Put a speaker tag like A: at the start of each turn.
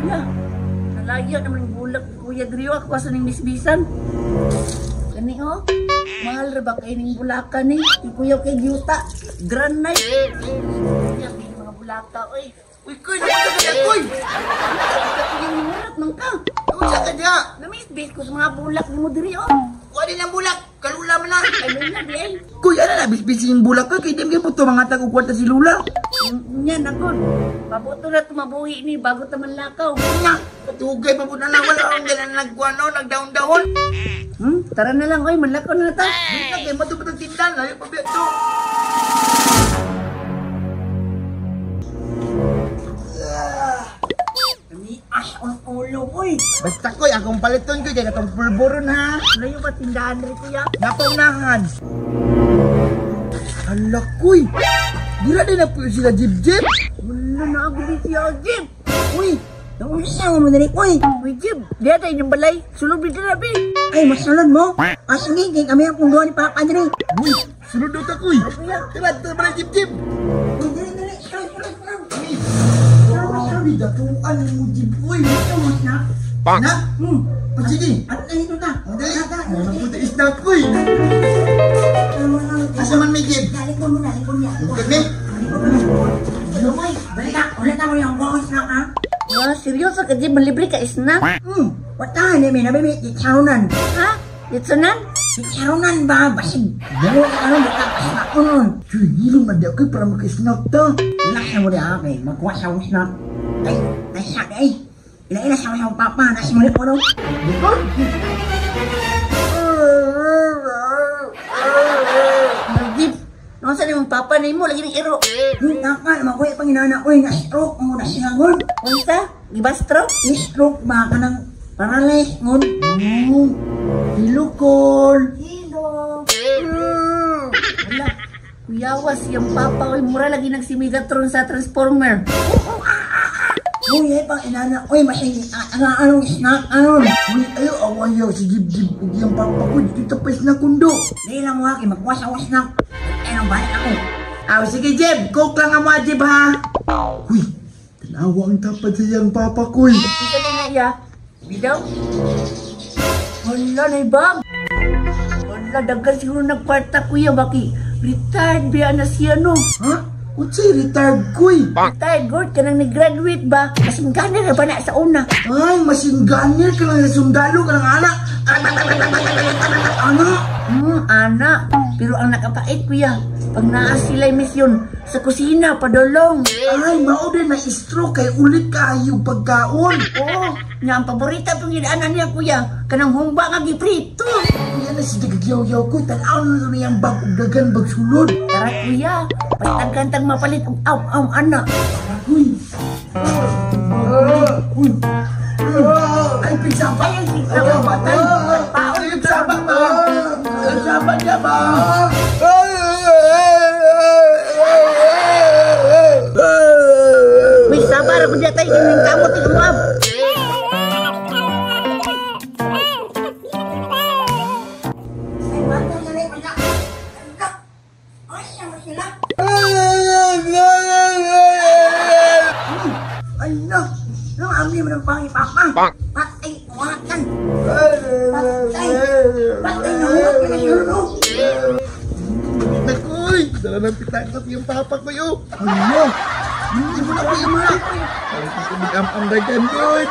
A: Kuya, nalaya naman yung bulak ni Kuya Drio. Ako asa ning misbisan. Kani oh, mahal ra ba kay ning bulakan ni? Kay Kuya kay Gyuta, Grand Night. Kuya, kay mga bulaka oy.
B: Uy, kuy, napunta ka diya, kuy!
A: Kuya, himulat man ka.
B: Unsa ka diya?
A: Namisbis ko sa mga bulak ni mo diri oh.
B: Kuha din ang bulak, kalula man na.
A: Ay lula di ay.
B: Kuy, ano na, bisbisi yung bulak ko, kay di mo to mga tag kwarta si Lula.
A: Nya nagod. Pabuto na tumabuhi ni bago ta manlakaw.
B: Nya, katugay pa po na lang, wala akong ganan nagkuano, nagdahon-dahon.
A: Tara na lang oy, manlakaw na ta.
B: Dili na kay matupad ang tindahan, layo pa biya to.
A: As ang ulo oy.
B: Basta koy, akong paliton koy, kay katong pulboron ha.
A: Layo ba tindahan diri kuya?
B: Napaunahan. Hala koy, dira din na po sila jib-jib.
A: Wala na ako di siya, Jib.
C: Uy, naunsa mo diri uy.
A: Uy, Jib, diya tayo inyong balay. Sulod dito na, bi.
C: Ay, masulod mo. Ah, sige, kay kami ang pungguan ni Papa diri.
B: Uy, sulod daw ta koy.
A: Kuya.
B: Diba, ito ba jib-jib?
C: Uy, diri diri, sulod sulod sulod.
B: Sabi, datuan mo jib, uy.
C: Ito mo na.
B: Na? O sige.
C: At ay ito ta.
B: O dali. Mabuti isda koy. Asa man may jib?
C: Likod mo na, likod niya.
B: Lingkod ni?
C: Uy, balik ka. Ulit ako yung gawin snack ha.
A: Wah, seryoso ka, Jib? Malibre ka isna?
C: Wata, ni may nabibi, itsarunan.
A: Ha? Litsunan?
C: Itsarunan ba? Basig. Dalo ka ano, baka snack ko nun.
B: Tuy, hilong man di ako para maka-snack ta.
C: Relax na mo di ha, kay magkuha sa akong snack. Ay, ay snack ay. Ila-ila sa akong papa, nasa muli ko no.
B: Lingkod?
A: Jib, noon sa nimong papa na imo, lagi ng iro.
C: Yung kaka, makuha pang inana ko, na-stroke mo, nasilangon.
A: Unsa? Gibastro?
C: Stroke ba ka ng paralyzed ngon?
B: Hello, call.
A: Hello. Wala. Kuyawas yung papa oy, mura lagi nagsimigatron sa Transformer.
C: Uy, ay pang inana, uy, masig, anong snack, anon.
B: Uy, ayo, awayaw si Jib-Jib. Ug yung papa ko, dito pa isna kundo.
C: Dili lang mo ha, kay magkuha sa akong snack. Ay, nang balik ako.
B: Aw, sige Jib, coke lang ang mga Jib ha. Uy, tanawa ang tapad sa iyang papa ko.
A: Isa na nga iya. Bidaw? Wala na ibang. Wala, daghan siguro nagkwarta kuya, baki. Retired biya na siya no.
B: Ha? Unsay retired koy?
A: Retired, good ka nang nag-graduate ba? Mas magana na ba na sa una?
B: Ay, machine gunner ka lang, sundalo ka lang, anak. Ano?
A: Ana. Pero ang nakapait kuya, pag naa sila'y misyon, sa kusina, padulong.
B: Ay, mao din na stroke kay ulit kayo pagkaon.
A: Oo, nga ang paborita pong gidaanan niya kuya, kanang humba nga giprito.
B: Kuya na si Dagagyaw-yaw ko, tanaw na lang niyang bag ug dagan bag sulod.
A: Tara kuya, palitagkan tang mapalit og aw-aw ana.
B: Uy. Uy. Ay, pigsaba.
A: Ay, ang pigsaba.
B: Ay, batay. Ay, pigsaba ba? Pigsaba niya ba?
A: Uy, sabar ako diya tayo, kining kamot ikaw.
C: Ay, bata na rin, wala. Ay, sama sila. Ay, no. Nung amli mo ng pangi, papa. Patay, kuwatan. Patay. Patay na huwag ka na yun, oh.
B: Nakoy! Dala ng pitakot yung papa ko yun. Ano? Hindi mo na ko yung mga. Ay, kasi mag-am-am dagan yun.